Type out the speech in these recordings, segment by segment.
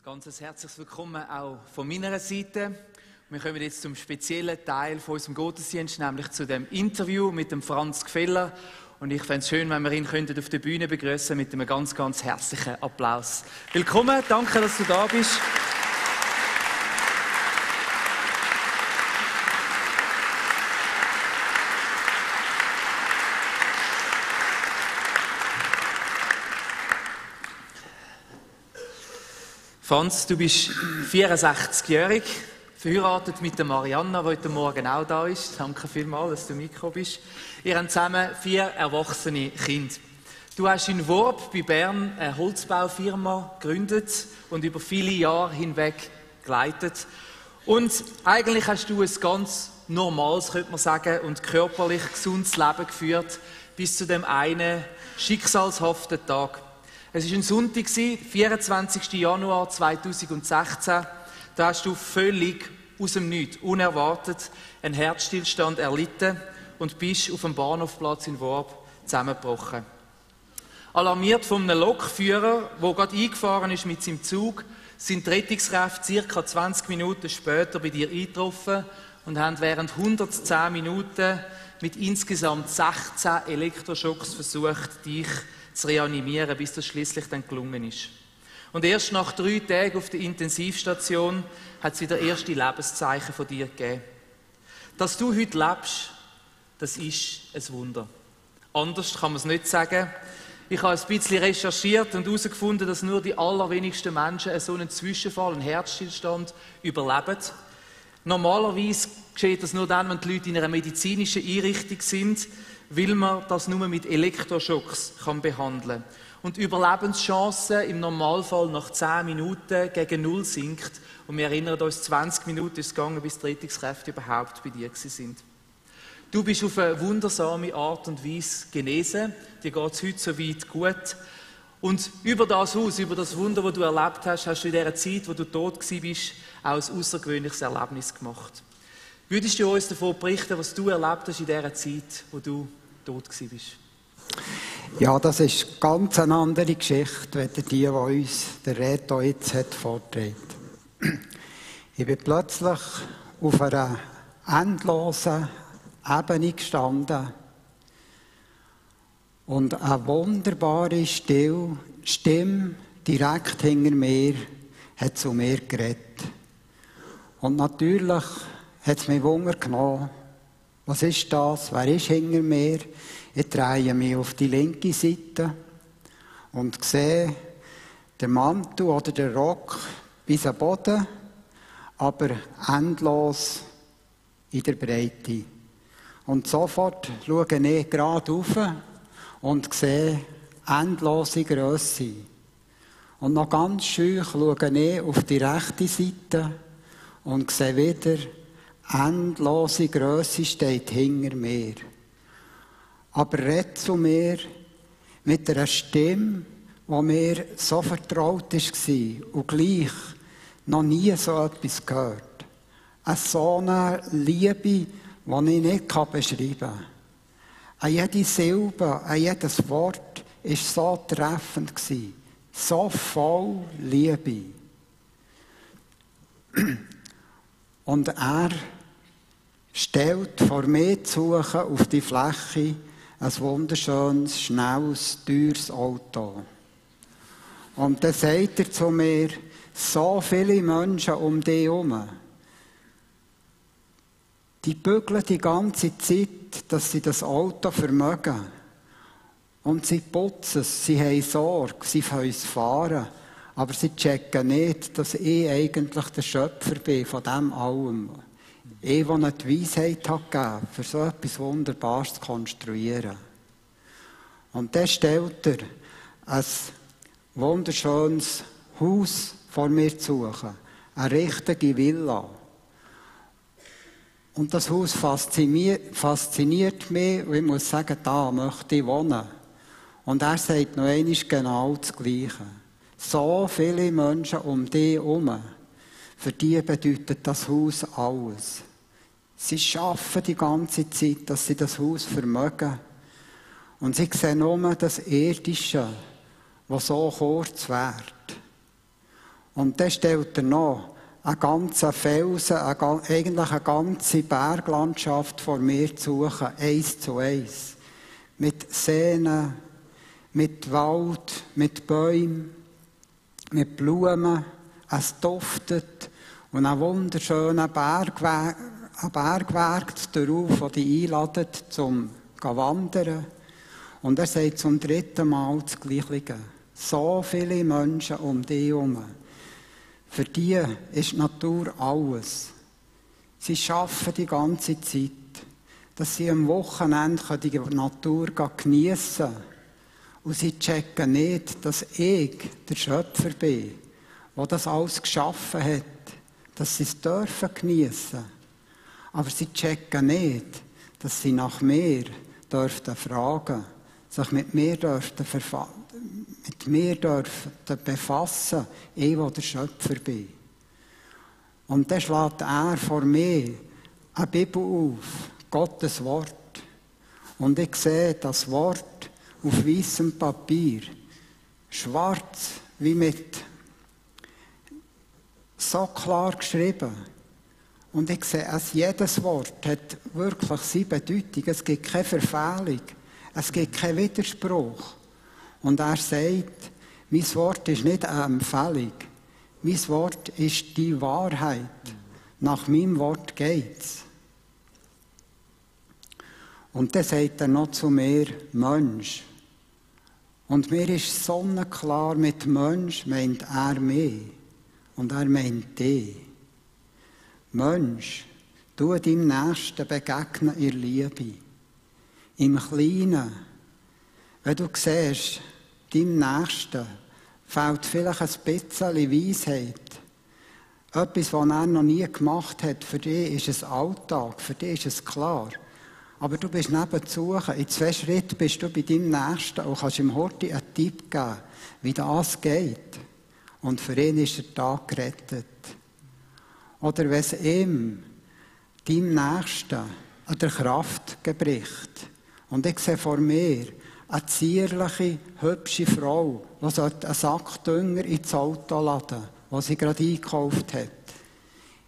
Ganz herzliches Willkommen auch von meiner Seite. Wir kommen jetzt zum speziellen Teil von unserem Gottesdienst, nämlich zu dem Interview mit dem Franz Gfeller. Und ich fände es schön, wenn wir ihn auf der Bühne begrüßen mit einem ganz, ganz herzlichen Applaus. Willkommen, danke, dass du da bist. Franz, du bist 64-jährig, verheiratet mit der Marianna, die heute Morgen auch da ist. Danke vielmals, dass du mitgekommen bist. Ihr habt zusammen 4 erwachsene Kinder. Du hast in Worb bei Bern eine Holzbaufirma gegründet und über viele Jahre hinweg geleitet. Und eigentlich hast du ein ganz normales, könnte man sagen, und körperlich gesundes Leben geführt, bis zu dem einen schicksalshaften Tag. Es war ein Sonntag, 24. Januar 2016. Da hast du völlig aus dem Nichts, unerwartet, einen Herzstillstand erlitten und bist auf dem Bahnhofplatz in Worb zusammengebrochen. Alarmiert von einem Lokführer, der gerade eingefahren ist mit seinem Zug, sind die Rettungskräfte ca. 20 Minuten später bei dir eingetroffen und haben während 110 Minuten mit insgesamt 16 Elektroschocks versucht, dich zu reanimieren, bis das schließlich dann gelungen ist. Und erst nach 3 Tagen auf der Intensivstation hat es wieder erste Lebenszeichen von dir gegeben. Dass du heute lebst, das ist ein Wunder. Anders kann man es nicht sagen. Ich habe ein bisschen recherchiert und herausgefunden, dass nur die allerwenigsten Menschen so einen Zwischenfall, einen Herzstillstand überleben. Normalerweise geschieht das nur dann, wenn die Leute in einer medizinischen Einrichtung sind, weil man das nur mit Elektroschocks behandeln kann. Und die Überlebenschance im Normalfall nach 10 Minuten gegen 0 sinkt. Und wir erinnern uns, 20 Minuten ist es gegangen, bis die Rettungskräfte überhaupt bei dir sind. Du bist auf eine wundersame Art und Weise genesen. Dir geht es heute so weit gut. Und über das aus, über das Wunder, das du erlebt hast, hast du in dieser Zeit, wo du tot warst, auch ein außergewöhnliches Erlebnis gemacht. Würdest du uns davon berichten, was du erlebt hast in dieser Zeit, wo du tot warst? Ja, das ist ganz eine andere Geschichte, als die uns der Reto jetzt hat vorgetragen. Ich bin plötzlich auf einer endlosen Ebene gestanden und eine wunderbare Stimme direkt hinter mir hat zu mir geredet. Und natürlich hat es mich Wunder genommen. Was ist das? Wer ist hinter mir? Ich drehe mich auf die linke Seite und sehe den Mantel oder den Rock bis am Boden, aber endlos in der Breite. Und sofort schaue ich gerade rauf und sehe endlose Grösse. Und noch ganz schön schaue ich auf die rechte Seite und sehe wieder, endlose Grösse steht hinter mir. Aber redet zu mir mit einer Stimme, die mir so vertraut war und gleich noch nie so etwas gehört. So eine Liebe, die ich nicht beschreiben kann. An jede Silbe, an jedes Wort war so treffend, so voll Liebe. Und er stellt vor mir zu suchen auf die Fläche ein wunderschönes, schnelles, teures Auto. Und dann sagt er zu mir, so viele Menschen um dich herum, die bügeln die ganze Zeit, dass sie das Auto vermögen. Und sie putzen es, sie haben Sorge, sie können es fahren. Aber sie checken nicht, dass ich eigentlich der Schöpfer bin von dem allem. Ich, der ihnen die Weisheit hat gegeben, für so etwas Wunderbares zu konstruieren. Und dann stellt er ein wunderschönes Haus vor mir zu suchen. Eine richtige Villa. Und das Haus fasziniert mich und ich muss sagen, da möchte ich wohnen. Und er sagt noch einmal genau das Gleiche. So viele Menschen um dich herum, für die bedeutet das Haus alles. Sie arbeiten die ganze Zeit, dass sie das Haus vermögen. Und sie sehen nur das Irdische, was so kurz währt. Und dann stellt er noch einen ganzen Felsen, eigentlich eine ganze Berglandschaft vor mir zu suchen, 1:1. Mit Seen, mit Wald, mit Bäumen, mit Blumen. Es duftet und ein wunderschöner Bergweg darauf, der dich einladet, zum Wandern. Und er sagt zum 3. Mal das Gleiche. So viele Menschen um dich herum. Für die ist die Natur alles. Sie arbeiten die ganze Zeit, dass sie am Wochenende die Natur geniessen können. Und sie checken nicht, dass ich der Schöpfer bin, der das alles geschaffen hat, dass sie es dürfen geniessen. Aber sie checken nicht, dass sie nach mir dürften fragen, sich mit mir dürften befassen, ich, der der Schöpfer bin. Und dann schlägt er vor mir eine Bibel auf, Gottes Wort. Und ich sehe das Wort auf weissem Papier, schwarz wie mit so klar geschrieben. Und ich sehe, jedes Wort hat wirklich seine Bedeutung. Es gibt keine Verfehlung. Es gibt keinen Widerspruch. Und er sagt, mein Wort ist nicht eine Empfehlung. Mein Wort ist die Wahrheit. Nach meinem Wort geht's. Und dann sagt er noch zu mir, Mensch. Und mir ist sonnenklar, mit Mensch meint er mich. Und er meint dich. Mensch, tu deinem Nächsten begegnen in Liebe. Im Kleinen. Wenn du siehst, deinem Nächsten fehlt vielleicht ein bisschen Weisheit. Etwas, was er noch nie gemacht hat. Für dich ist es Alltag, für dich ist es klar. Aber du bist nebenzu. In 2 Schritten bist du bei deinem Nächsten und kannst ihm heute einen Tipp geben, wie das geht. Und für ihn ist der Tag gerettet. Oder wenn es ihm, deinem Nächsten, an der Kraft gebricht. Und ich sehe vor mir eine zierliche, hübsche Frau, die einen Sack Dünger ins Auto laden, den sie gerade eingekauft hat.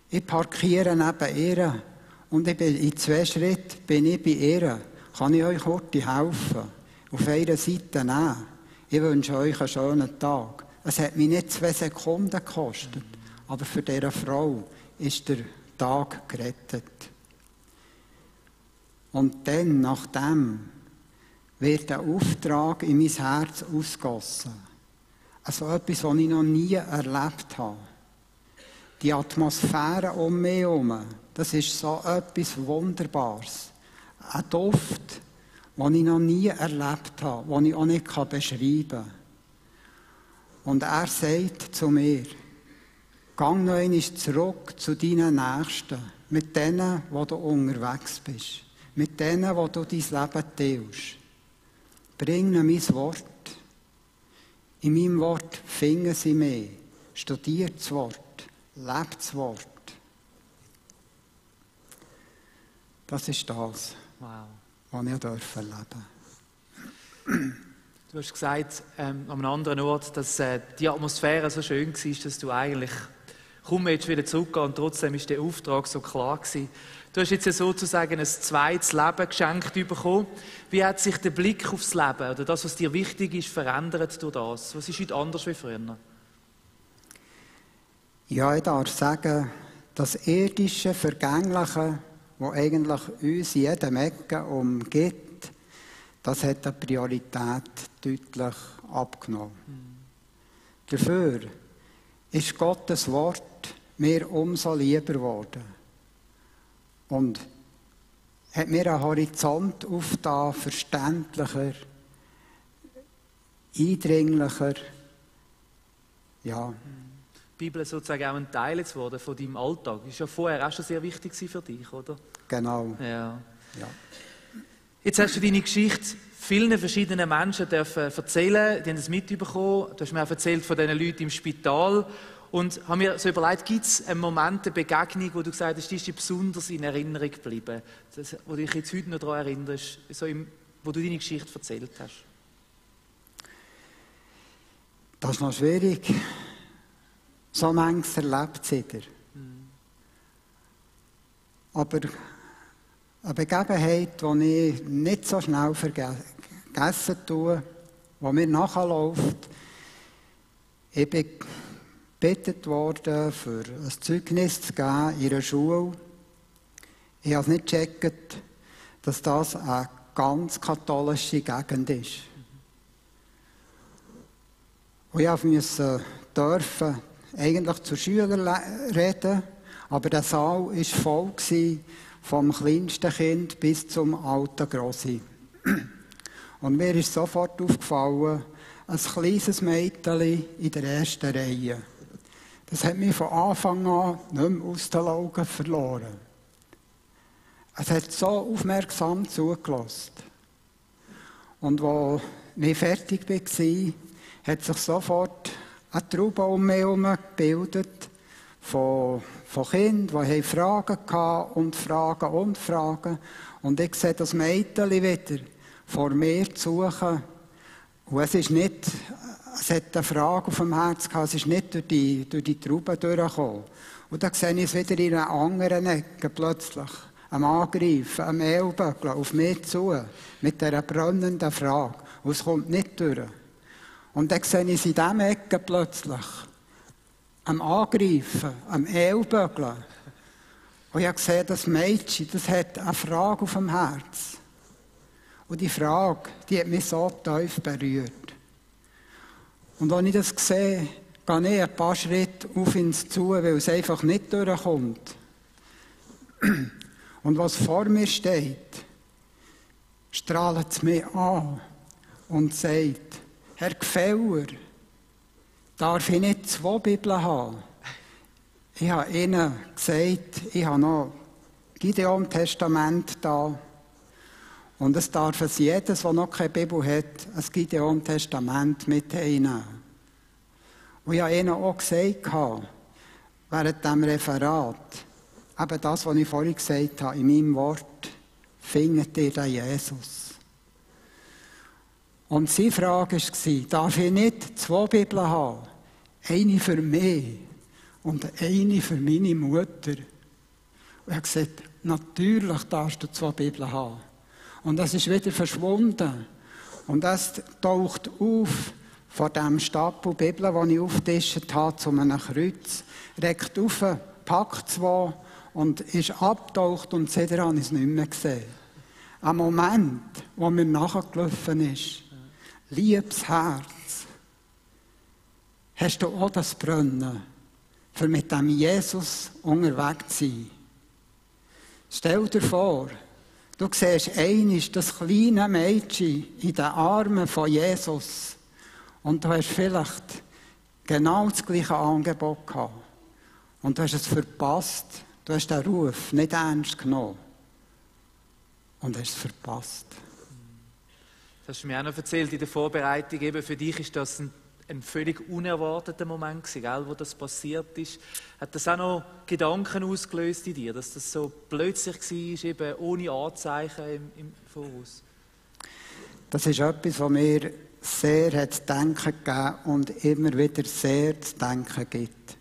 Ich parkiere neben ihr und ich bin in 2 Schritten bin ich bei ihr. Kann ich euch heute helfen? Auf einer Seite nehmen. Ich wünsche euch einen schönen Tag. Es hat mich nicht 2 Sekunden gekostet, aber für diese Frau ist der Tag gerettet. Und dann, nach dem, wird der Auftrag in mein Herz ausgegossen. Also etwas, was ich noch nie erlebt habe. Die Atmosphäre um mich herum, das ist so etwas Wunderbares. Ein Duft, den ich noch nie erlebt habe, den ich auch nicht beschreiben kann. Und er sagt zu mir, gang noch einmal zurück zu deinen Nächsten, mit denen, wo du unterwegs bist, mit denen, wo du dein Leben teilst. Bring ihnen mein Wort. In meinem Wort finden sie mich. Studiert das Wort, lebt das Wort. Das ist das, was ich dürfen leben. Du hast gesagt, an einem anderen Ort, dass die Atmosphäre so schön war, dass du eigentlich kaum wieder zurückgehen und trotzdem war der Auftrag so klar gewesen. Du hast jetzt sozusagen ein zweites Leben geschenkt bekommen. Wie hat sich der Blick aufs Leben oder das, was dir wichtig ist, verändert durch das? Was ist heute anders wie früher? Ja, ich darf sagen, das irdische, vergängliche, das eigentlich uns in jedem Ecke umgibt, das hat die Priorität deutlich abgenommen. Dafür ist Gottes Wort mir umso lieber geworden. Und hat mir einen Horizont aufgetan, verständlicher, eindringlicher, ja. Die Bibel ist sozusagen auch ein Teil jetzt geworden von deinem Alltag. Das war ja vorher auch schon sehr wichtig für dich, oder? Genau. Ja. Ja. Jetzt hast du deine Geschichte vielen verschiedenen Menschen dürfen erzählen, die haben es mitbekommen. Du hast mir auch erzählt von diesen Leuten im Spital. Und haben mir so überlegt, gibt es einen Moment, eine Begegnung, wo du gesagt hast, die ist dir besonders in Erinnerung geblieben, wo du dich jetzt heute noch daran erinnerst, so wo du deine Geschichte erzählt hast? Das ist noch schwierig. So manches erlebt sie dir. Aber eine Begebenheit, die ich nicht so schnell vergessen tue, die mir nachläuft, ich bin gebeten worden, für ein Zeugnis zu geben in einer Schule. Ich habe nicht gecheckt, dass das eine ganz katholische Gegend ist. Und ich durfte eigentlich zu Schülern reden, aber der Saal war voll, vom kleinsten Kind bis zum alten Grossi. Und mir ist sofort aufgefallen, ein kleines Mädchen in der ersten Reihe. Das hat mich von Anfang an nicht mehr aus den Augen verloren. Es hat so aufmerksam zugelassen. Und als ich fertig war, hat sich sofort eine Traube um mich herum gebildet von Kindern, die Fragen hatten und Fragen und Fragen. Und ich sehe das Mädchen wieder vor mir zu suchen. Und es hat eine Frage auf dem Herz gehabt, es ist nicht durch die Traube durchgekommen. Und dann sehe ich es wieder in einer anderen Ecke plötzlich. Am Angreifen, am Ellbogen, auf mich zu, mit dieser brennenden Frage. Und es kommt nicht durch. Und dann sehe ich es in dieser Ecke plötzlich. Am Angreifen, am Ellbogen. Und ich habe gesehen, das Mädchen, das hat eine Frage auf dem Herz. Und die Frage, die hat mich so tief berührt. Und als ich das sehe, gehe ich ein paar Schritte auf ihn zu, weil es einfach nicht durchkommt. Und was vor mir steht, strahlt es mich an und sagt, Herr Gfeller, darf ich nicht 2 Bibeln haben? Ich habe ihnen gesagt, ich habe noch Gideon-Testament da. Und es darf es jedes, der noch keine Bibel hat, ein Gideon-Testament mit hineinnehmen. Und ich habe ihnen auch gesagt, während diesem Referat, eben das, was ich vorhin gesagt habe, in meinem Wort, findet ihr den Jesus. Und seine Frage war, darf ich nicht 2 Bibeln haben? Eine für mich und eine für meine Mutter. Und ich habe gesagt, natürlich darfst du 2 Bibeln haben. Und das ist wieder verschwunden. Und das taucht auf von dem Stapel Bibeln, den ich aufgetischt habe, zu einem Kreuz. Regt auf, packt 2 und ist abgetaucht und seitdem habe ich es nicht mehr gesehen. Ein Moment, wo mir nachgelaufen ist. Liebes Herz, hast du auch das Brennen, für mit dem Jesus unterwegs zu sein? Stell dir vor, du siehst einmal das kleine Mädchen in den Armen von Jesus und du hast vielleicht genau das gleiche Angebot gehabt. Und du hast es verpasst. Du hast den Ruf nicht ernst genommen. Und hast es verpasst. Das hast du mir auch noch erzählt in der Vorbereitung. Eben für dich ist das ein völlig unerwarteter Moment gewesen, gell, wo das passiert ist. Hat das auch noch Gedanken ausgelöst in dir, dass das so plötzlich war, eben ohne Anzeichen im Voraus? Das ist etwas, was mir sehr zu denken gegeben und immer wieder sehr zu denken gibt.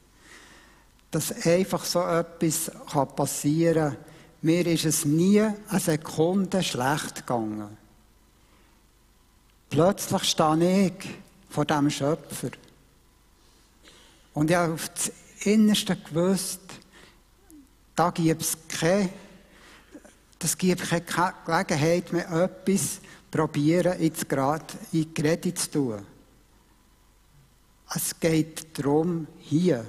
Dass einfach so etwas passieren kann. Mir ist es nie eine Sekunde schlecht gegangen. Plötzlich stehe ich vor diesem Schöpfer. Und ich habe auf das Innerste gewusst, da gibt es keine Gelegenheit mehr, etwas probieren, jetzt gerade in die Rede zu tun. Es geht darum, hier,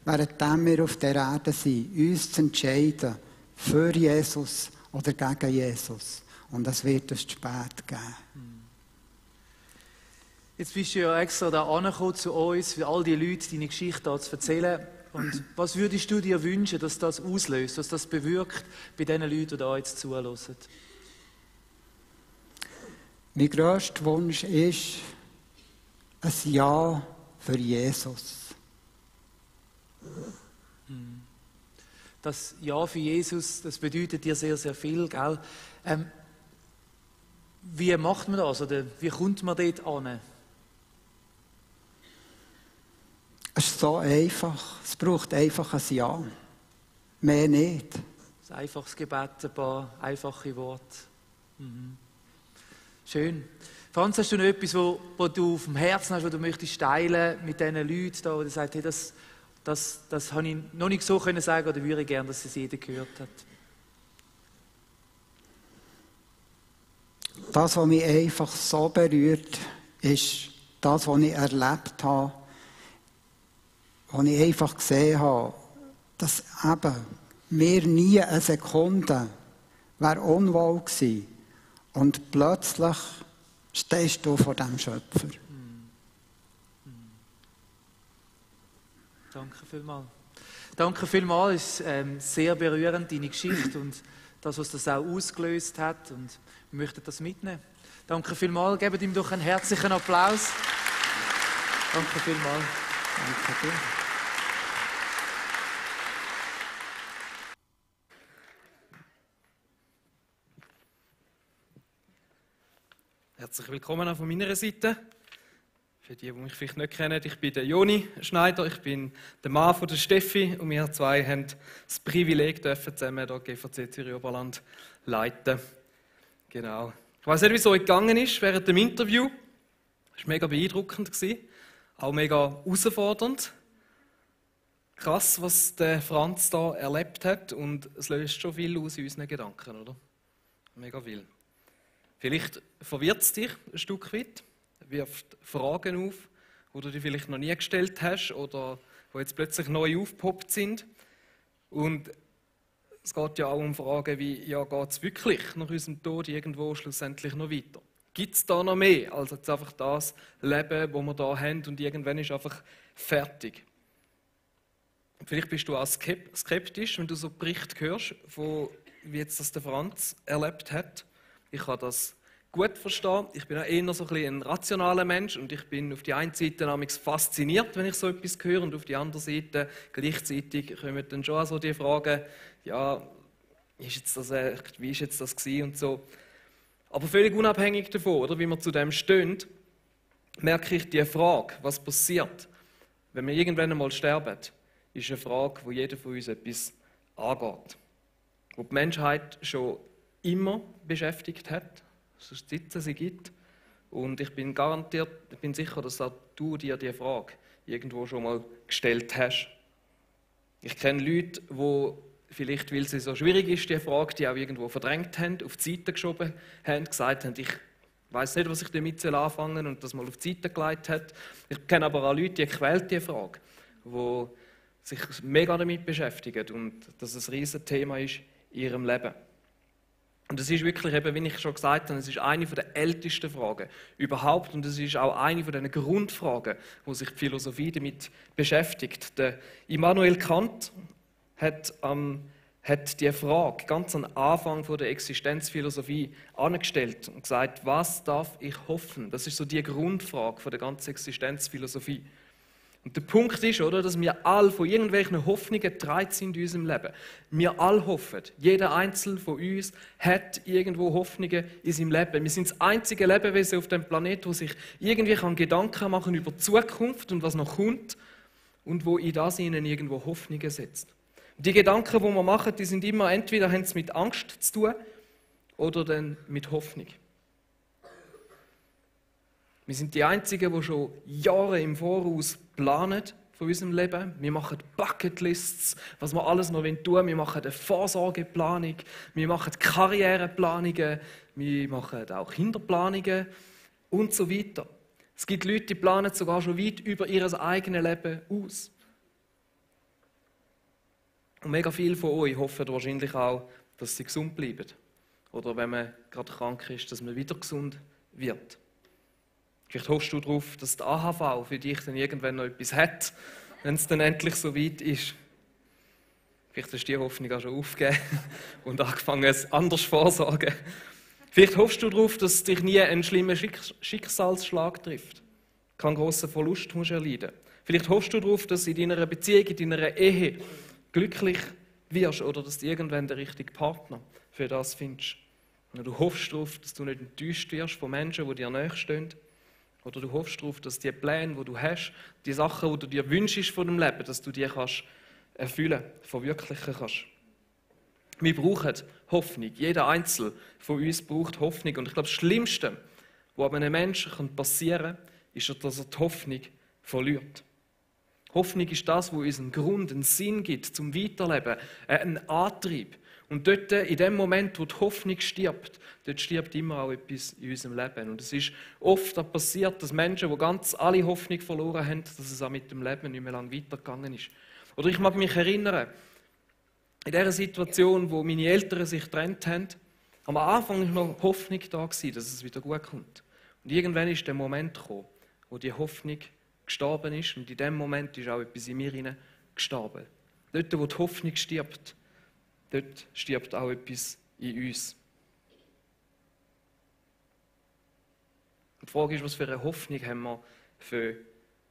während wir auf der Erde sind, uns zu entscheiden, für Jesus oder gegen Jesus. Und es wird uns zu spät geben. Jetzt bist du ja extra da angekommen zu uns, für all die Leute deine Geschichte da zu erzählen. Und was würdest du dir wünschen, dass das auslöst, dass das bewirkt bei den Leuten, die da jetzt zuhören? Mein grösster Wunsch ist ein Ja für Jesus. Das Ja für Jesus, das bedeutet dir sehr, sehr viel, gell? Wie macht man das oder wie kommt man dort an? Ein Es ist so einfach. Es braucht einfach ein Ja. Mehr nicht. Ein einfaches Gebet, ein paar einfache Worte. Schön. Franz, hast du noch etwas, wo du auf dem Herzen hast, was du möchtest teilen mit diesen Leuten da, wo du sagst, hey, das habe ich noch nicht so können sagen oder würde ich gerne, dass es jeder gehört hat? Das, was mich einfach so berührt, ist das, was ich erlebt habe, was ich einfach gesehen habe, dass eben mir nie eine Sekunde wäre unwohl gewesen. Und plötzlich stehst du vor dem Schöpfer. Danke vielmals. Danke vielmals, es ist sehr berührend, deine Geschichte und das, was das auch ausgelöst hat. Und wir möchten das mitnehmen. Danke vielmals, gebt ihm doch einen herzlichen Applaus. Danke vielmals. Danke dir. Herzlich willkommen auch von meiner Seite. Für die mich vielleicht nicht kennen, ich bin der Joni Schneider, ich bin der Mann von der Steffi und wir zwei haben das Privileg, zusammen hier GVC Zürich Oberland leiten. Genau. Ich weiss nicht, wie es euch gegangen ist während dem Interview. Es war mega beeindruckend, auch mega herausfordernd. Krass, was der Franz da erlebt hat und es löst schon viel aus in unseren Gedanken, oder? Mega viel. Vielleicht verwirrt es dich ein Stück weit, wirft Fragen auf, die du dir vielleicht noch nie gestellt hast oder die jetzt plötzlich neu aufgepoppt sind. Und es geht ja auch um Fragen wie, ja, geht es wirklich nach unserem Tod irgendwo schlussendlich noch weiter? Gibt es da noch mehr als jetzt einfach das Leben, das wir da haben und irgendwann ist einfach fertig? Vielleicht bist du auch skeptisch, wenn du so Berichte hörst, von, wie jetzt das der Franz erlebt hat. Ich kann das gut verstehen. Ich bin auch eher so ein rationaler Mensch und ich bin auf die eine Seite fasziniert, wenn ich so etwas höre, und auf die andere Seite gleichzeitig kommen dann schon so die Fragen, ja, ist jetzt das echt, wie ist jetzt das gewesen und so. Aber völlig unabhängig davon, oder, wie wir zu dem stehen, merke ich die Frage, was passiert, wenn wir irgendwann einmal sterben, ist eine Frage, wo jeder von uns etwas angeht. Wo die Menschheit schon immer beschäftigt hat, seit es sie gibt. Und ich bin sicher, dass auch du dir diese Frage irgendwo schon mal gestellt hast. Ich kenne Leute, die vielleicht, weil sie so schwierig ist, die Frage, die auch irgendwo verdrängt haben, auf die Seite geschoben haben, gesagt haben, ich weiß nicht, was ich damit anfangen soll und das mal auf die Seite gelegt hat. Ich kenne aber auch Leute, die quält die Frage, die sich mega damit beschäftigen und dass es ein riesiges Thema ist in ihrem Leben. Und es ist wirklich, eben, wie ich schon gesagt habe, es ist eine der ältesten Fragen überhaupt und es ist auch eine von den Grundfragen, wo sich die Philosophie damit beschäftigt. Der Immanuel Kant hat die Frage ganz am Anfang der Existenzphilosophie angestellt und gesagt, was darf ich hoffen? Das ist so die Grundfrage der ganzen Existenzphilosophie. Und der Punkt ist, oder, dass wir alle von irgendwelchen Hoffnungen getragen sind in unserem Leben. Wir alle hoffen. Jeder Einzelne von uns hat irgendwo Hoffnungen in seinem Leben. Wir sind das einzige Lebewesen auf dem Planeten, das sich irgendwie Gedanken machen über die Zukunft und was noch kommt und wo in das ihnen irgendwo Hoffnungen setzt. Und die Gedanken, die wir machen, die sind immer entweder haben es mit Angst zu tun oder dann mit Hoffnung. Wir sind die Einzigen, die schon Jahre im Voraus planen von unserem Leben. Wir machen Bucketlists, was wir alles noch tun wollen. Wir machen eine Vorsorgeplanung, wir machen Karriereplanungen, wir machen auch Kinderplanungen und so weiter. Es gibt Leute, die planen sogar schon weit über ihr eigenes Leben aus. Und mega viele von euch hoffen wahrscheinlich auch, dass sie gesund bleiben. Oder wenn man gerade krank ist, dass man wieder gesund wird. Vielleicht hoffst du darauf, dass die AHV für dich dann irgendwann noch etwas hat, wenn es dann endlich so weit ist. Vielleicht hast du die Hoffnung auch schon aufgegeben und angefangen, es anders vorsorgen. Vielleicht hoffst du darauf, dass dich nie ein schlimmer Schicksalsschlag trifft. Keinen grossen Verlust musst du erleiden. Vielleicht hoffst du darauf, dass du in deiner Beziehung, in deiner Ehe glücklich wirst oder dass du irgendwann den richtigen Partner für das findest. Und du hoffst darauf, dass du nicht enttäuscht wirst von Menschen, die dir näher stehen. Oder du hoffst darauf, dass die Pläne, die du hast, die Sachen, die du dir wünschst von dem Leben, dass du die kannst erfüllen, verwirklichen kannst. Wir brauchen Hoffnung. Jeder Einzelne von uns braucht Hoffnung. Und ich glaube, das Schlimmste, was einem Menschen passieren kann, ist, dass er die Hoffnung verliert. Hoffnung ist das, was uns einen Grund, einen Sinn gibt zum Weiterleben, einen Antrieb. Und dort, in dem Moment, wo die Hoffnung stirbt, dort stirbt immer auch etwas in unserem Leben. Und es ist oft passiert, dass Menschen, die ganz alle Hoffnung verloren haben, dass es auch mit dem Leben nicht mehr lange weitergegangen ist. Oder ich mag mich erinnern, in der Situation, wo meine Eltern sich getrennt haben, am Anfang war noch Hoffnung da, dass es wieder gut kommt. Und irgendwann ist der Moment gekommen, wo die Hoffnung gestorben ist. Und in dem Moment ist auch etwas in mir gestorben. Dort, wo die Hoffnung stirbt, dort stirbt auch etwas in uns. Und die Frage ist, was für eine Hoffnung haben wir für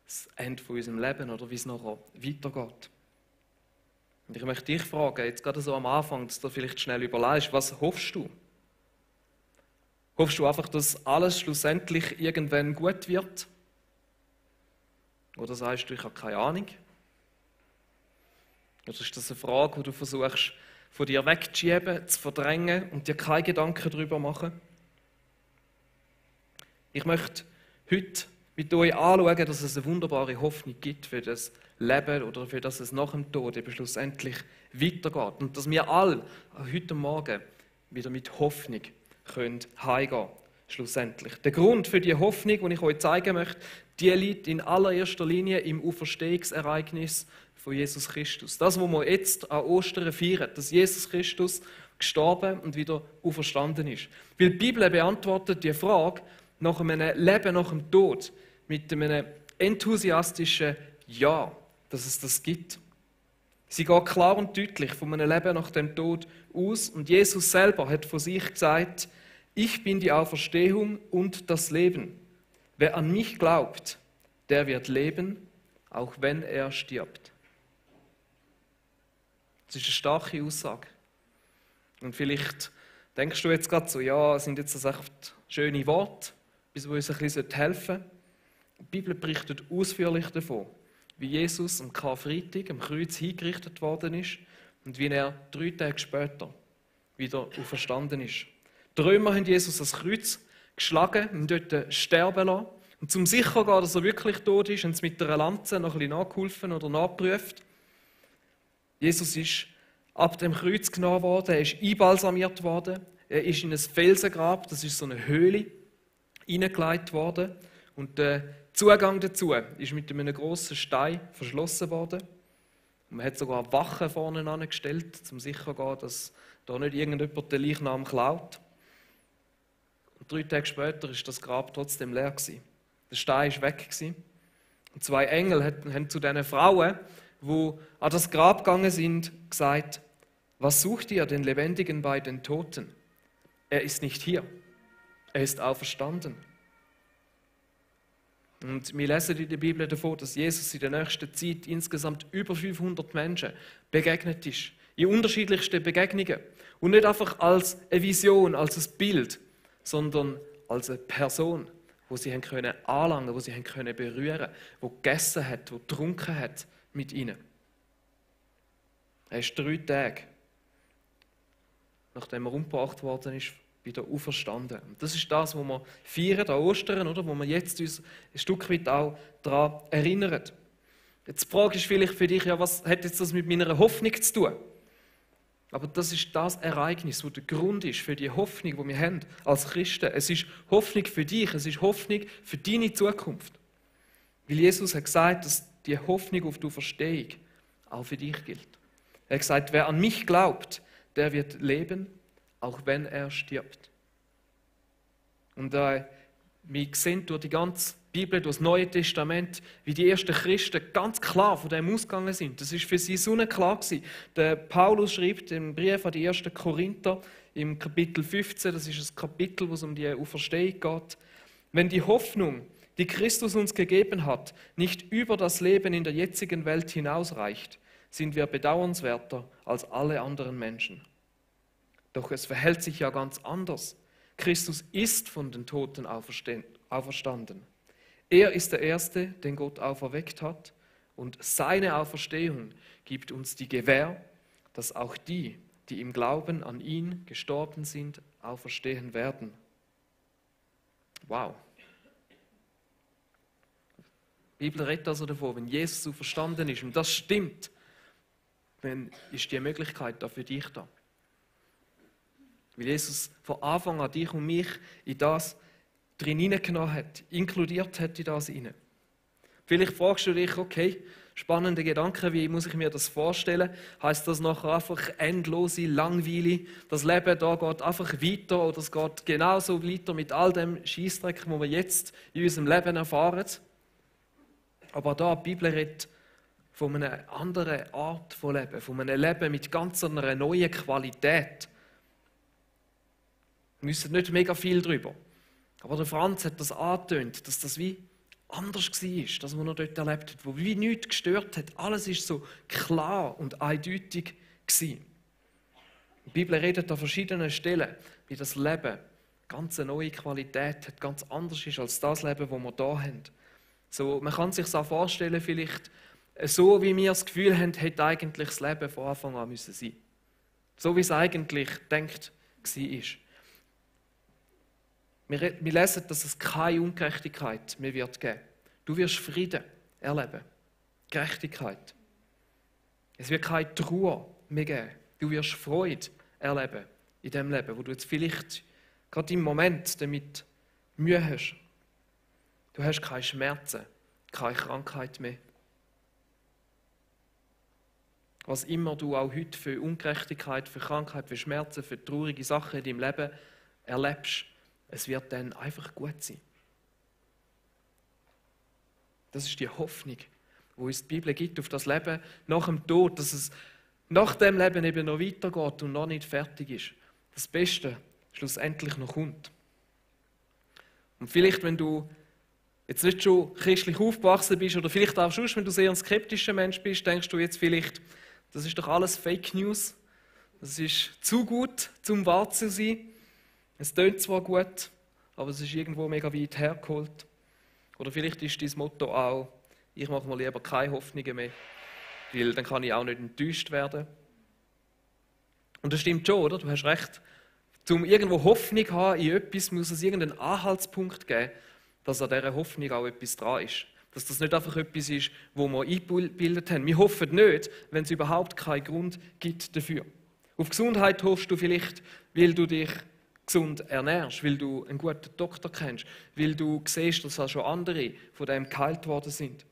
das Ende von unserem Leben oder wie es nachher weitergeht. Und ich möchte dich fragen, jetzt gerade so am Anfang, dass du vielleicht schnell überlegst, was hoffst du? Hoffst du einfach, dass alles schlussendlich irgendwann gut wird? Oder sagst du, ich habe keine Ahnung? Oder ist das eine Frage, die du versuchst, von dir wegzuschieben, zu verdrängen und dir keine Gedanken darüber machen? Ich möchte heute mit euch anschauen, dass es eine wunderbare Hoffnung gibt für das Leben oder für das es nach dem Tod eben schlussendlich weitergeht. Und dass wir alle heute Morgen wieder mit Hoffnung heimgehen können, schlussendlich. Der Grund für die Hoffnung, die ich euch zeigen möchte, die liegt in allererster Linie im Auferstehungsereignis von Jesus Christus. Das, was wir jetzt an Ostern feiern, dass Jesus Christus gestorben und wieder auferstanden ist. Weil die Bibel beantwortet die Frage nach einem Leben nach dem Tod mit einem enthusiastischen Ja, dass es das gibt. Sie geht klar und deutlich von einem Leben nach dem Tod aus und Jesus selber hat von sich gesagt, ich bin die Auferstehung und das Leben. Wer an mich glaubt, der wird leben, auch wenn er stirbt. Das ist eine starke Aussage. Und vielleicht denkst du jetzt gerade so, ja, sind jetzt das echt schöne Worte, bis wo uns ein bisschen helfen sollen. Die Bibel berichtet ausführlich davon, wie Jesus am Karfreitag am Kreuz hingerichtet worden ist und wie er 3 Tage später wieder auferstanden ist. Die Römer haben Jesus ans Kreuz geschlagen und dort sterben lassen. Und zum sicher gehen, dass er wirklich tot ist, haben sie mit einer Lanze noch ein bisschen nachgeholfen oder nachgeprüft. Jesus ist ab dem Kreuz genommen worden, er ist einbalsamiert worden, er ist in ein Felsengrab, das ist so eine Höhle, hineingelegt worden. Und der Zugang dazu ist mit einem grossen Stein verschlossen worden. Und man hat sogar Wachen vorne angestellt, um sicher zu gehen, dass da nicht irgendjemand den Leichnam klaut. Und 3 Tage später ist das Grab trotzdem leer gewesen. Der Stein war weg gewesen. Und 2 Engel haben zu diesen Frauen, die an das Grab gegangen sind, gesagt: Was sucht ihr den Lebendigen bei den Toten? Er ist nicht hier. Er ist auferstanden. Und wir lesen in der Bibel davon, dass Jesus in der nächsten Zeit insgesamt über 500 Menschen begegnet ist. In unterschiedlichsten Begegnungen. Und nicht einfach als eine Vision, als ein Bild, sondern als eine Person, wo sie können anlangen, wo sie können berühren, wo gegessen hat, wo getrunken hat mit ihnen. Er ist 3 Tage, nachdem er umgebracht worden ist, wieder auferstanden. Und das ist das, was wir feiern an Ostern, oder? Wo wir jetzt uns ein Stück weit auch daran erinnern. Jetzt die Frage ist vielleicht für dich, ja, was hat jetzt das mit meiner Hoffnung zu tun? Aber das ist das Ereignis, das der Grund ist für die Hoffnung, die wir haben als Christen. Es ist Hoffnung für dich, es ist Hoffnung für deine Zukunft. Weil Jesus hat gesagt, dass die Hoffnung auf die Auferstehung auch für dich gilt. Er hat gesagt, wer an mich glaubt, der wird leben, auch wenn er stirbt. Und wir sehen durch die ganze Bibel, durch das Neue Testament, wie die ersten Christen ganz klar von dem ausgegangen sind. Das ist für sie so klar gewesen. Der Paulus schreibt im Brief an die 1. Korinther im Kapitel 15, das ist das Kapitel, wo es um die Auferstehung geht. Wenn die Hoffnung, die Christus uns gegeben hat, nicht über das Leben in der jetzigen Welt hinausreicht, sind wir bedauernswerter als alle anderen Menschen. Doch es verhält sich ja ganz anders. Christus ist von den Toten auferstanden. Er ist der Erste, den Gott auferweckt hat, und seine Auferstehung gibt uns die Gewähr, dass auch die, die im Glauben an ihn gestorben sind, auferstehen werden. Wow. Die Bibel redet also davon, wenn Jesus so verstanden ist und das stimmt, dann ist die Möglichkeit da für dich da. Weil Jesus von Anfang an dich und mich in das drin hineingenommen hat, inkludiert hat in das hinein. Vielleicht fragst du dich, okay, spannende Gedanken, wie muss ich mir das vorstellen? Heißt das nachher einfach endlose Langweile? Das Leben da geht einfach weiter oder es geht genauso weiter mit all dem Scheissdreck, den wir jetzt in unserem Leben erfahren? Aber da, die Bibel redet von einer anderen Art von Leben, von einem Leben mit ganz einer neuen Qualität. Wir wissen nicht mega viel darüber. Aber der Franz hat das angetönt, dass das wie anders war, das, was er dort erlebt hat, wo wie nichts gestört hat. Alles war so klar und eindeutig gewesen. Die Bibel redet an verschiedenen Stellen, wie das Leben ganz eine neue Qualität hat, ganz anders ist als das Leben, das wir hier haben. So, man kann sich das auch vorstellen, vielleicht so, wie wir das Gefühl haben, hätte eigentlich das Leben von Anfang an müssen sein. So, wie es eigentlich gedacht war. Wir lesen, dass es keine Ungerechtigkeit mehr wird geben. Du wirst Frieden erleben. Gerechtigkeit. Es wird keine Trauer mehr geben. Du wirst Freude erleben in dem Leben, wo du jetzt vielleicht gerade im Moment damit Mühe hast. Du hast keine Schmerzen, keine Krankheit mehr. Was immer du auch heute für Ungerechtigkeit, für Krankheit, für Schmerzen, für traurige Sachen in deinem Leben erlebst, es wird dann einfach gut sein. Das ist die Hoffnung, die uns die Bibel gibt auf das Leben nach dem Tod, dass es nach dem Leben eben noch weitergeht und noch nicht fertig ist. Das Beste schlussendlich noch kommt. Und vielleicht, wenn du jetzt nicht schon christlich aufgewachsen bist oder vielleicht auch schon, wenn du sehr ein skeptischer Mensch bist, denkst du jetzt vielleicht, das ist doch alles Fake News. Das ist zu gut, zum wahr zu sein. Es tönt zwar gut, aber es ist irgendwo mega weit hergeholt. Oder vielleicht ist dein Motto auch, ich mache mir lieber keine Hoffnungen mehr, weil dann kann ich auch nicht enttäuscht werden. Und das stimmt schon, oder? Du hast recht. Um irgendwo Hoffnung zu haben in etwas, muss es irgendeinen Anhaltspunkt geben, dass an dieser Hoffnung auch etwas dran ist. Dass das nicht einfach etwas ist, wo wir eingebildet haben. Wir hoffen nicht, wenn es überhaupt keinen Grund gibt dafür. Auf Gesundheit hoffst du vielleicht, weil du dich gesund ernährst, weil du einen guten Doktor kennst, weil du siehst, dass auch schon andere von dem geheilt worden sind.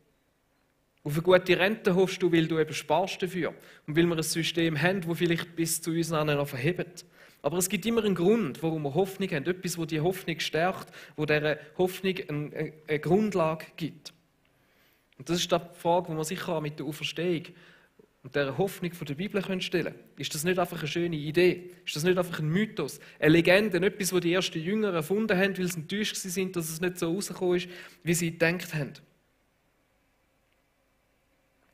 Auf eine gute Rente hoffst du, weil du eben sparst dafür und weil wir ein System haben, das vielleicht bis zu uns noch verhebt. Aber es gibt immer einen Grund, warum wir Hoffnung haben. Etwas, das die Hoffnung stärkt, wo dieser Hoffnung eine Grundlage gibt. Und das ist die Frage, die man sicher auch mit der Auferstehung und dieser Hoffnung von der Bibel stellen können. Ist das nicht einfach eine schöne Idee? Ist das nicht einfach ein Mythos? Eine Legende, etwas, das die ersten Jünger erfunden haben, weil sie enttäuscht sind, dass es nicht so rausgekommen ist, wie sie gedacht haben?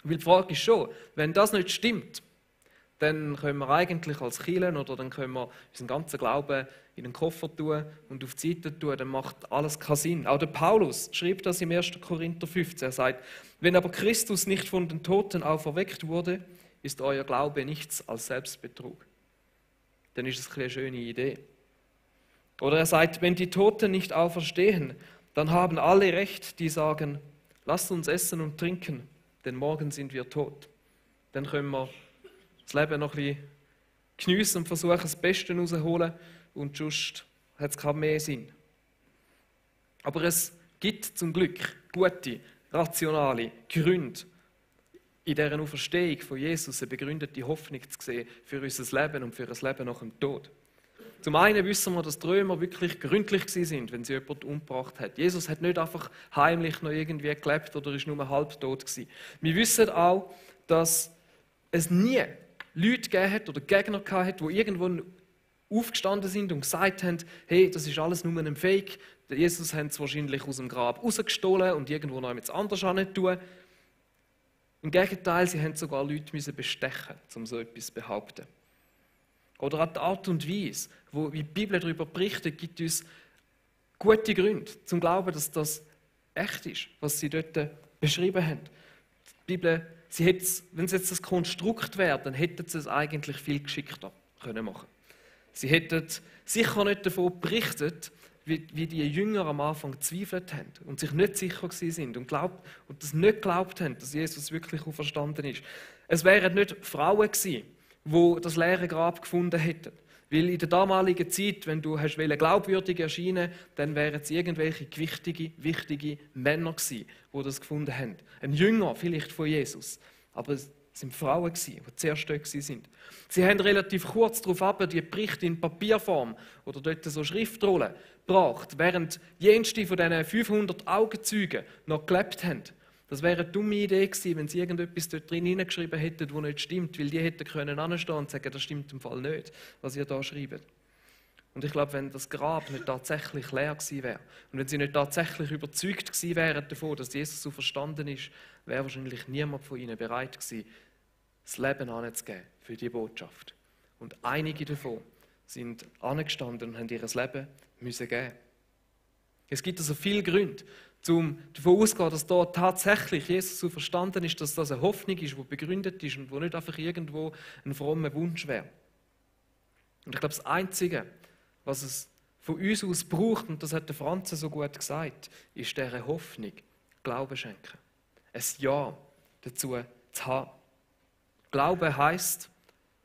Weil die Frage ist schon, wenn das nicht stimmt, dann können wir eigentlich als Kirche oder dann können wir unseren ganzen Glauben in den Koffer tun und auf die Seite tun, dann macht alles keinen Sinn. Auch der Paulus schreibt das im 1. Korinther 15. Er sagt, wenn aber Christus nicht von den Toten auferweckt wurde, ist euer Glaube nichts als Selbstbetrug. Dann ist es eine schöne Idee. Oder er sagt, wenn die Toten nicht auferstehen, dann haben alle recht, die sagen, lasst uns essen und trinken, denn morgen sind wir tot. Dann können wir das Leben noch ein bisschen geniessen und versuchen, das Beste rauszuholen und sonst hat es keinen mehr Sinn. Aber es gibt zum Glück gute, rationale Gründe, in dieser Auferstehung von Jesus eine begründete Hoffnung zu sehen für unser Leben und für das Leben nach dem Tod. Zum einen wissen wir, dass die Römer wirklich gründlich waren, wenn sie jemanden umgebracht hat. Jesus hat nicht einfach heimlich noch irgendwie gelebt oder ist nur halbtot gewesen. Wir wissen auch, dass es nie Leute gegeben hat oder Gegner gehabt hat, die irgendwo aufgestanden sind und gesagt haben, hey, das ist alles nur ein Fake. Jesus haben es wahrscheinlich aus dem Grab rausgestohlen und irgendwo noch jemand anders tun. Im Gegenteil, sie haben sogar Leute bestechen, um so etwas zu behaupten. Oder auch die Art und Weise, wie die Bibel darüber berichtet, gibt uns gute Gründe zum Glauben, dass das echt ist, was sie dort beschrieben haben. Die Bibel, wenn es jetzt das Konstrukt wäre, dann hätten sie es eigentlich viel geschickter können machen. Sie hätten sicher nicht davon berichtet, wie die Jünger am Anfang gezweifelt haben und sich nicht sicher sind und das nicht geglaubt haben, dass Jesus wirklich auferstanden ist. Es wären nicht Frauen gewesen, die das leere Grab gefunden hätten. Weil in der damaligen Zeit, wenn du glaubwürdig erscheinen wolltest, dann wären es irgendwelche wichtige Männer gewesen, die das gefunden haben. Ein Jünger vielleicht von Jesus, aber es sind Frauen gewesen, die zuerst dort sind. Sie haben relativ kurz darauf die Berichte in Papierform oder dort so Schriftrollen gebracht, während jenste von diesen 500 Augenzeugen noch gelebt haben. Das wäre eine dumme Idee gewesen, wenn sie irgendetwas dort drin hineingeschrieben hätten, das nicht stimmt, weil die hätten können anstehen und sagen, das stimmt im Fall nicht, was ihr da schreibt. Und ich glaube, wenn das Grab nicht tatsächlich leer gewesen wäre und wenn sie nicht tatsächlich überzeugt gewesen wären davon, dass Jesus so verstanden ist, wäre wahrscheinlich niemand von ihnen bereit gewesen, das Leben anzugeben für die Botschaft. Und einige davon sind angestanden und haben ihr Leben müssen geben. Es gibt also viele Gründe, um davon auszugehen, dass da tatsächlich Jesus so verstanden ist, dass das eine Hoffnung ist, die begründet ist und die nicht einfach irgendwo ein frommer Wunsch wäre. Und ich glaube, das Einzige, was es von uns aus braucht, und das hat der Franz so gut gesagt, ist dieser Hoffnung Glauben schenken. Ein Ja dazu zu haben. Glauben heisst,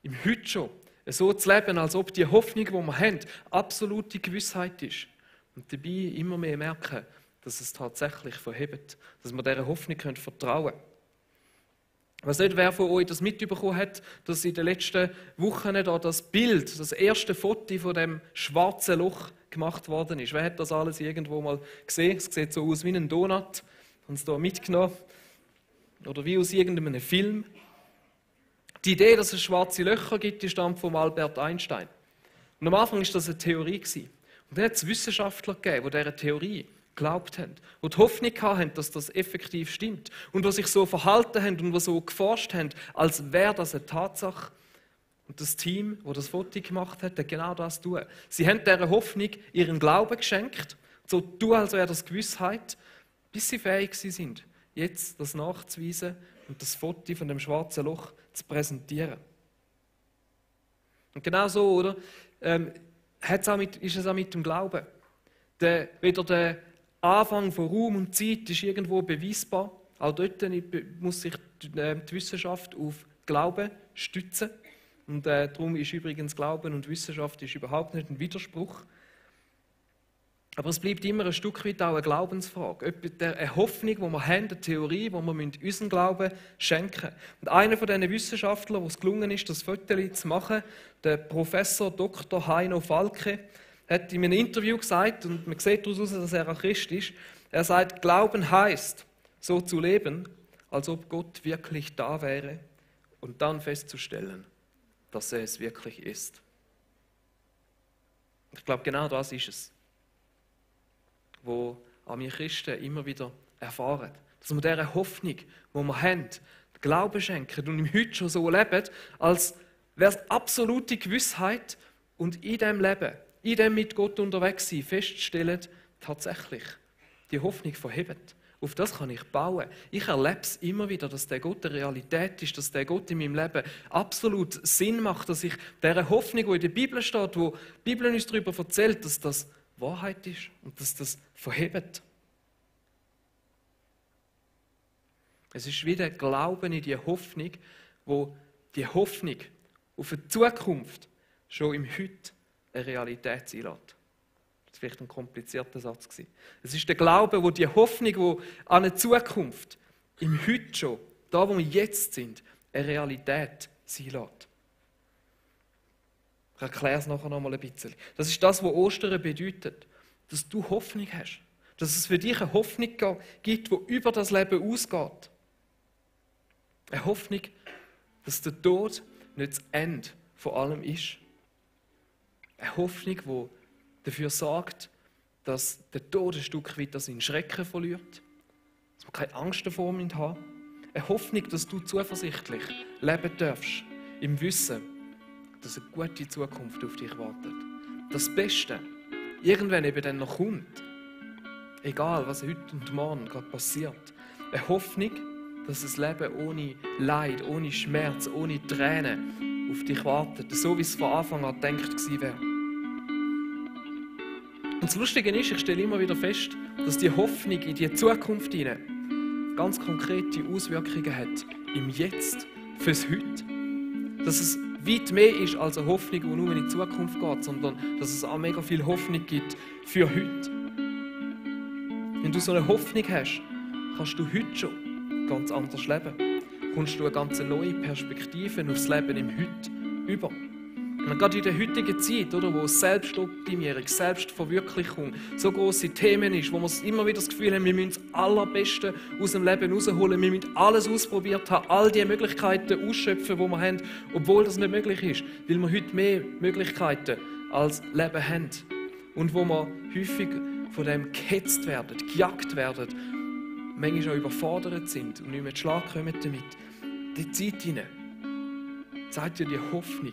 im Heute schon so zu leben, als ob die Hoffnung, die wir haben, absolute Gewissheit ist. Und dabei immer mehr merken, dass es tatsächlich verhebt, dass wir dieser Hoffnung vertrauen können. Ich weiss nicht, wer von euch das mitbekommen hat, dass in den letzten Wochen da das Bild, das erste Foto von dem schwarzen Loch gemacht worden ist. Wer hat das alles irgendwo mal gesehen? Es sieht so aus wie ein Donut. Haben sie da mitgenommen? Oder wie aus irgendeinem Film. Die Idee, dass es schwarze Löcher gibt, die stammt von Albert Einstein. Und am Anfang war das eine Theorie. Und dann hat es Wissenschaftler gegeben, die dieser Theorie geglaubt haben, die die Hoffnung hatten, dass das effektiv stimmt und die sich so verhalten haben und die so geforscht haben, als wäre das eine Tatsache. Und das Team, das das Foto gemacht hat genau das tun. Sie haben dieser Hoffnung ihren Glauben geschenkt, so tun, als wäre das Gewissheit, bis sie fähig sind, jetzt das nachzuweisen und das Foto von dem schwarzen Loch zu präsentieren. Und genau so, oder? Ist es auch mit dem Glauben. Weder der Anfang von Raum und Zeit ist irgendwo beweisbar. Auch dort muss sich die Wissenschaft auf Glauben stützen. Und darum ist übrigens Glauben und Wissenschaft ist überhaupt nicht ein Widerspruch. Aber es bleibt immer ein Stück weit auch eine Glaubensfrage. Eine Hoffnung, die wir haben, eine Theorie, die wir unseren Glauben schenken müssen. Und einer von diesen Wissenschaftlern, wo es gelungen ist, das Foto zu machen, der Professor Dr. Heino Falke, hat in einem Interview gesagt, und man sieht daraus, dass er ein Christ ist, er sagt, Glauben heißt, so zu leben, als ob Gott wirklich da wäre und dann festzustellen, dass er es wirklich ist. Ich glaube, genau das ist es, wo wir Christen immer wieder erfahren. Dass wir dieser Hoffnung, die wir haben, Glauben schenken und im Heute schon so leben, als wäre es absolute Gewissheit und in diesem Leben, in dem mit Gott unterwegs sein, feststellen, tatsächlich, die Hoffnung verhebt. Auf das kann ich bauen. Ich erlebe es immer wieder, dass der Gott eine Realität ist, dass der Gott in meinem Leben absolut Sinn macht, dass ich dieser Hoffnung, die in der Bibel steht, wo die Bibel uns darüber erzählt, dass das Wahrheit ist und dass das verhebt. Es ist wie der Glauben in die Hoffnung, wo die Hoffnung auf eine Zukunft schon im Heute eine Realität sein lässt. Das war vielleicht ein komplizierter Satz. Es ist der Glaube, wo die Hoffnung, wo an eine Zukunft im Heute schon, da wo wir jetzt sind, eine Realität sein lässt. Ich erkläre es nachher noch mal ein bisschen. Das ist das, was Ostern bedeutet. Dass du Hoffnung hast. Dass es für dich eine Hoffnung gibt, die über das Leben ausgeht. Eine Hoffnung, dass der Tod nicht das Ende von allem ist. Eine Hoffnung, die dafür sorgt, dass der Tod ein Stück weit seinen Schrecken verliert. Dass wir keine Angst davor haben. Eine Hoffnung, dass du zuversichtlich leben darfst. Im Wissen, dass eine gute Zukunft auf dich wartet. Das Beste irgendwann eben dann noch kommt. Egal, was heute und morgen gerade passiert. Eine Hoffnung, dass das Leben ohne Leid, ohne Schmerz, ohne Tränen auf dich wartet. So wie es von Anfang an gedacht gewesen wäre. Und das Lustige ist, ich stelle immer wieder fest, dass die Hoffnung in die Zukunft hinein ganz konkrete Auswirkungen hat. Im Jetzt, fürs Heute. Dass es weit mehr ist als eine Hoffnung, die nur in die Zukunft geht, sondern dass es auch mega viel Hoffnung gibt für heute. Wenn du so eine Hoffnung hast, kannst du heute schon ganz anders leben. Kommst du eine ganz neue Perspektive aufs Leben im Heute über. Und gerade in der heutigen Zeit, oder, wo Selbstoptimierung, Selbstverwirklichung so grosse Themen ist, wo wir immer wieder das Gefühl haben, wir müssen das Allerbeste aus dem Leben rausholen, wir müssen alles ausprobiert haben, all die Möglichkeiten ausschöpfen, die wir haben, obwohl das nicht möglich ist, weil wir heute mehr Möglichkeiten als Leben haben. Und wo wir häufig von dem gehetzt werden, gejagt werden, manchmal auch überfordert sind und nicht mehr zu Schlag kommen damit. Die Zeit hinein zeigt dir die Hoffnung,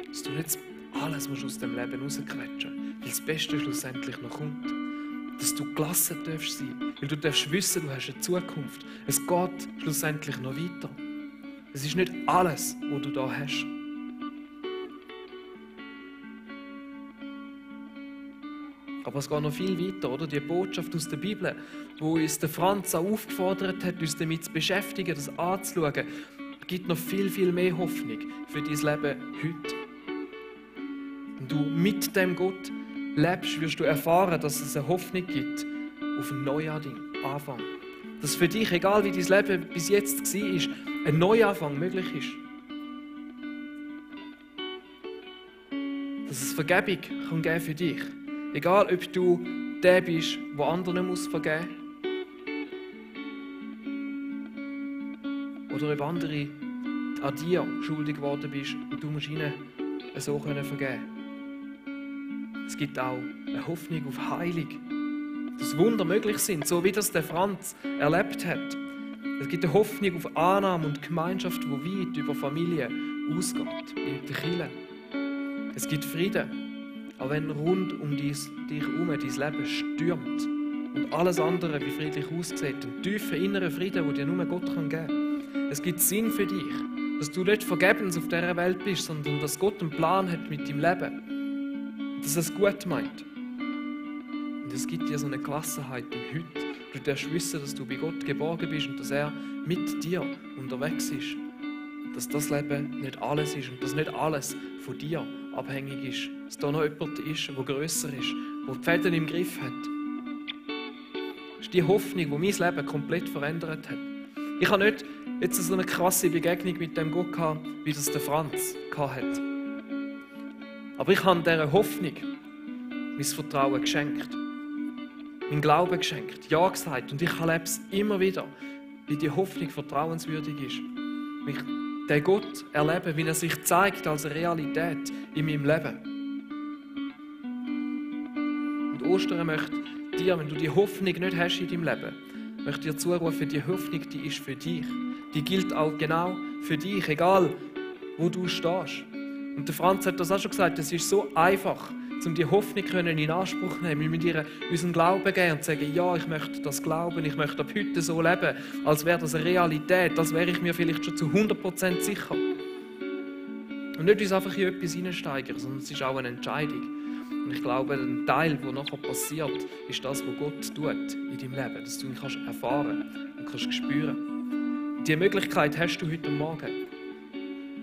dass du nicht alles aus dem Leben rausquetschen, weil das Beste schlussendlich noch kommt. Dass du gelassen darfst sein, weil du darfst wissen, du hast eine Zukunft. Es geht schlussendlich noch weiter. Es ist nicht alles, was du da hast. Aber es geht noch viel weiter, oder? Die Botschaft aus der Bibel, wo uns der Franz auch aufgefordert hat, uns damit zu beschäftigen, das anzuschauen, gibt noch viel, viel mehr Hoffnung für dein Leben heute. Wenn du mit dem Gott lebst, wirst du erfahren, dass es eine Hoffnung gibt auf einen Neuanfang. Dass für dich, egal wie dein Leben bis jetzt war, ein Neuanfang möglich ist. Dass es Vergebung kann geben für dich. Egal, ob du der bist, der anderen muss vergeben muss. Oder ob andere an dir schuldig geworden bist und du musst ihnen so vergeben können. Es gibt auch eine Hoffnung auf Heilung, dass Wunder möglich sind, so wie das der Franz erlebt hat. Es gibt eine Hoffnung auf Annahme und Gemeinschaft, die weit über Familie ausgeht, in der Kirche. Es gibt Frieden, auch wenn rund um dich herum dein Leben stürmt und alles andere wie friedlich aussieht. Einen tiefen inneren Frieden, den dir nur Gott geben kann. Es gibt Sinn für dich, dass du nicht vergebens auf dieser Welt bist, sondern dass Gott einen Plan hat mit deinem Leben. Dass er es gut meint. Und es gibt dir so eine Gelassenheit im Heute. Du darfst wissen, dass du bei Gott geborgen bist und dass er mit dir unterwegs ist. Dass das Leben nicht alles ist und dass nicht alles von dir abhängig ist. Dass da noch jemand ist, der grösser ist, der die Fäden im Griff hat. Das ist die Hoffnung, die mein Leben komplett verändert hat. Ich habe nicht jetzt so eine krasse Begegnung mit dem Gott gehabt, wie das der Franz hatte. Aber ich habe dieser Hoffnung mein Vertrauen geschenkt. Mein Glauben geschenkt. Ja gesagt. Und ich erlebe es immer wieder, wie die Hoffnung vertrauenswürdig ist. Wie ich den Gott erlebe, wie er sich zeigt als Realität in meinem Leben. Und Ostern möchte dir, wenn du die Hoffnung nicht hast in deinem Leben, möchte dir zurufen, die Hoffnung, die ist für dich. Die gilt auch genau für dich, egal wo du stehst. Und der Franz hat das auch schon gesagt, es ist so einfach, um die Hoffnung in Anspruch zu nehmen. Wir müssen ihr unseren Glauben geben und sagen, ja, ich möchte das glauben, ich möchte ab heute so leben, als wäre das eine Realität, als wäre ich mir vielleicht schon zu 100% sicher. Und nicht uns einfach in etwas hineinsteigern, sondern es ist auch eine Entscheidung. Und ich glaube, ein Teil, der nachher passiert, ist das, was Gott tut in deinem Leben, dass du ihn kannst erfahren und kannst spüren. Und diese Möglichkeit hast du heute Morgen.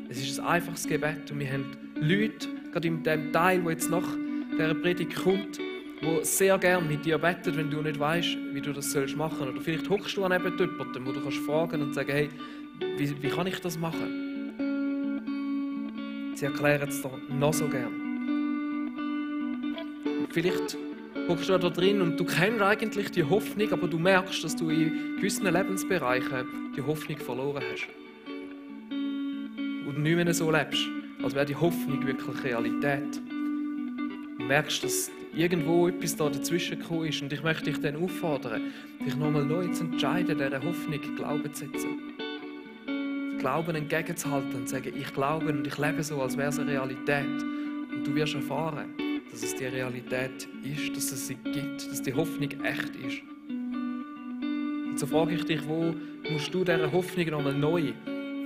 Es ist ein einfaches Gebet und wir haben Leute, gerade in dem Teil, der jetzt nach dieser Predigt kommt, die sehr gerne mit dir beten, wenn du nicht weißt, wie du das machen sollst. Oder vielleicht hockst du an jemandem, wo du kannst fragen und sagen, hey, wie kann ich das machen? Sie erklären es dir noch so gern. Vielleicht hockst du da drin und du kennst eigentlich die Hoffnung, aber du merkst, dass du in gewissen Lebensbereichen die Hoffnung verloren hast. Und nicht mehr so lebst, als wäre die Hoffnung wirklich Realität. Du merkst, dass irgendwo etwas da dazwischen gekommen ist und ich möchte dich dann auffordern, dich nochmal neu zu entscheiden, dieser Hoffnung Glauben zu setzen. Glauben entgegenzuhalten und zu sagen, ich glaube und ich lebe so, als wäre es eine Realität. Und du wirst erfahren, dass es die Realität ist, dass es sie gibt, dass die Hoffnung echt ist. Und so frage ich dich, wo musst du dieser Hoffnung nochmal neu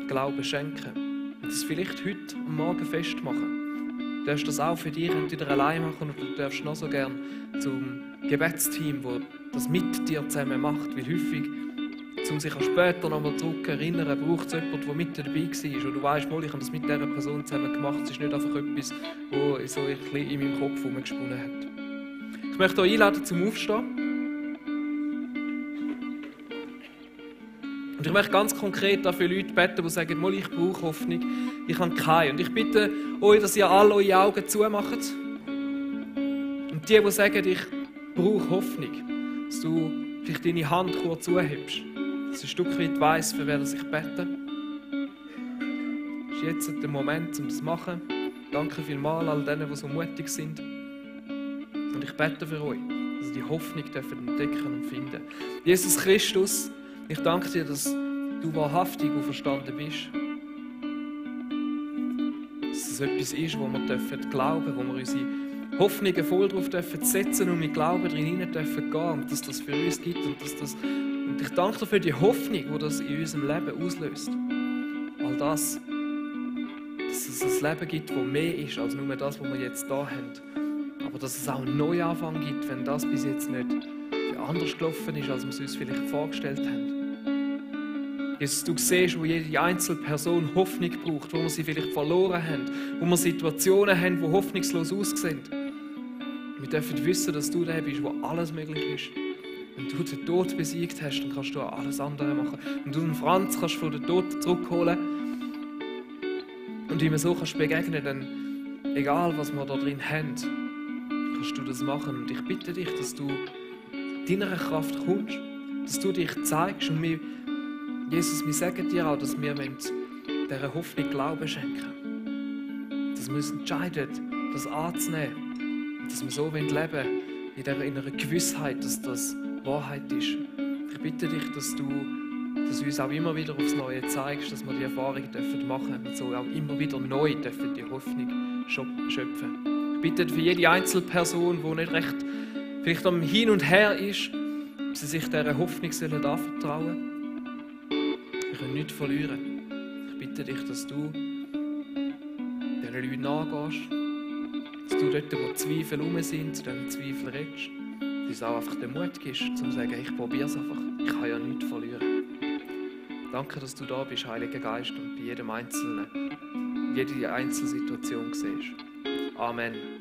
Glauben schenken? Und das vielleicht heute am Morgen festmachen. Du darfst das auch für dich entweder allein machen oder du darfst noch so gern zum Gebetsteam, das das mit dir zusammen macht. Weil häufig, um sich auch später nochmal zurück erinnern, braucht es jemanden, der mit dir dabei war. Oder du weißt, ich habe das mit dieser Person zusammen gemacht. Es ist nicht einfach etwas, das so ein bisschen in meinem Kopf herumgesponnen hat. Ich möchte euch einladen zum Aufstehen. Und ich möchte ganz konkret dafür Leute beten, die sagen, ich brauche Hoffnung, ich habe keine. Und ich bitte euch, dass ihr alle eure Augen zumacht. Und die sagen, ich brauche Hoffnung, dass du vielleicht deine Hand kurz zuhebst, dass du ein Stück weit weiss, für wen ich bete. Das ist jetzt der Moment, um das zu machen. Danke vielmals all denen, die so mutig sind. Und ich bete für euch, dass ihr die Hoffnung entdecken und finden. Jesus Christus, ich danke dir, dass du wahrhaftig und verstanden bist. Dass es etwas ist, wo wir glauben dürfen, wo wir unsere Hoffnungen voll darauf setzen und mit Glauben drin hinein gehen und dass das für uns gibt. Und ich danke dir für die Hoffnung, die das in unserem Leben auslöst. All das, dass es ein Leben gibt, das mehr ist als nur das, was wir jetzt da haben. Aber dass es auch einen Neuanfang gibt, wenn das bis jetzt nicht anders gelaufen ist, als wir es uns vielleicht vorgestellt haben. Jesus, du siehst, wo jede einzelne Person Hoffnung braucht, wo wir sie vielleicht verloren haben, wo wir Situationen haben, die hoffnungslos aussehen. Wir dürfen wissen, dass du der bist, wo alles möglich ist. Wenn du den Tod besiegt hast, dann kannst du auch alles andere machen. Wenn du den Franz kannst von den Tod zurückholen und ihm so kannst begegnen, dann egal, was wir da drin haben, kannst du das machen. Und ich bitte dich, dass du deiner Kraft kommst, dass du dich zeigst. Und Jesus, wir sagen dir auch, dass wir dieser Hoffnung Glauben schenken. Dass wir uns entscheiden, das anzunehmen. Und dass wir so leben wollen, in einer Gewissheit, dass das Wahrheit ist. Ich bitte dich, dass du uns auch immer wieder aufs Neue zeigst, dass wir die Erfahrung machen dürfen und so auch immer wieder neu dürfen die Hoffnung schöpfen. Ich bitte für jede einzelne Person, die nicht recht vielleicht am Hin und Her ist, ob sie sich dieser Hoffnung anvertrauen sollen. Wir können nichts verlieren. Ich bitte dich, dass du diesen Leuten nachgehst, dass du dort, wo Zweifel herum sind, diesen Zweifel redest, dass du auch einfach den Mut gibst, um zu sagen, ich probiere es einfach, ich kann ja nichts verlieren. Danke, dass du da bist, Heiliger Geist, und bei jedem Einzelnen, jede Einzelsituation siehst. Amen.